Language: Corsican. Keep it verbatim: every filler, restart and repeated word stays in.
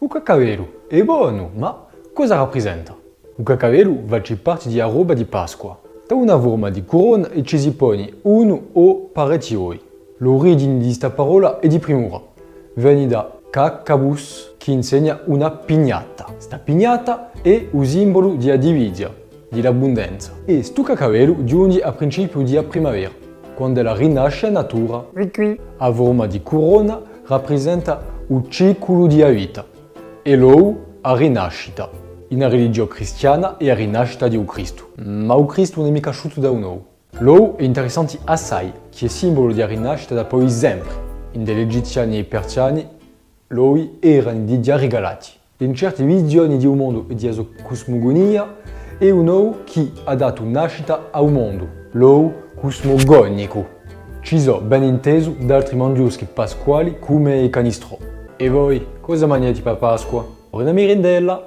U caccavellu hè bonu, ma cosa raprisenta? U caccavellu faci parti di a robba di Pasqua. Hà una forma di curona è ci si poni unu o parechji oi. L'origini di sta parolla hè di primura. Veni da caccabus, chì insegna una pignata. Sta pignata hè u simbulu di a divizia, di l'abbundenza. È stu caccavellu ghjunghji à principiu di a primavera, quand'ella rinasci a natura. A forma di curona raprisenta u ciculu di a vita. È l'ovu, a rinascita. In a religiò cristiana hè a rinascita di u Cristu. Ma u Cristu ùn hè micca asciutu da un ovu. L'ovu hè interessanti assai, chì hè simbulu di a rinascita dapoi sempri. Ind'è l'Egiziani è i Persiani, l'ovi erani dighjà rigalati. In certi visioni di u mondu è di a so cusmugunia, hè un ovu chì hà datu nascita à u mondu, l'ovu cusmugonicu. Ci sò, ben intesu, d'altri manghjuschi pasquali cum'è i canistrò. È voi, cosa magneti pà Pasqua? Una mirindella!